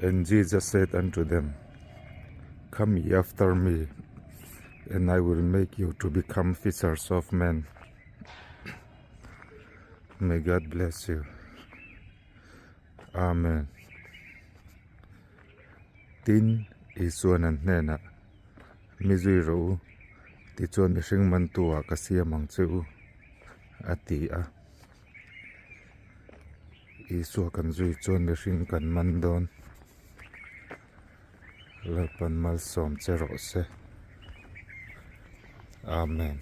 And Jesus said unto them, Come ye after me, and I will make you to become fishers of men. May God bless you. Amen. Tin, Isuan an hnenah, Mi zui rawh u, tichuan mihring mantu ah ka siam ang che u, a ti a. Isua kan zui chuan mihring kan man dawn. Lalpan malsawm che rawh se. Amen.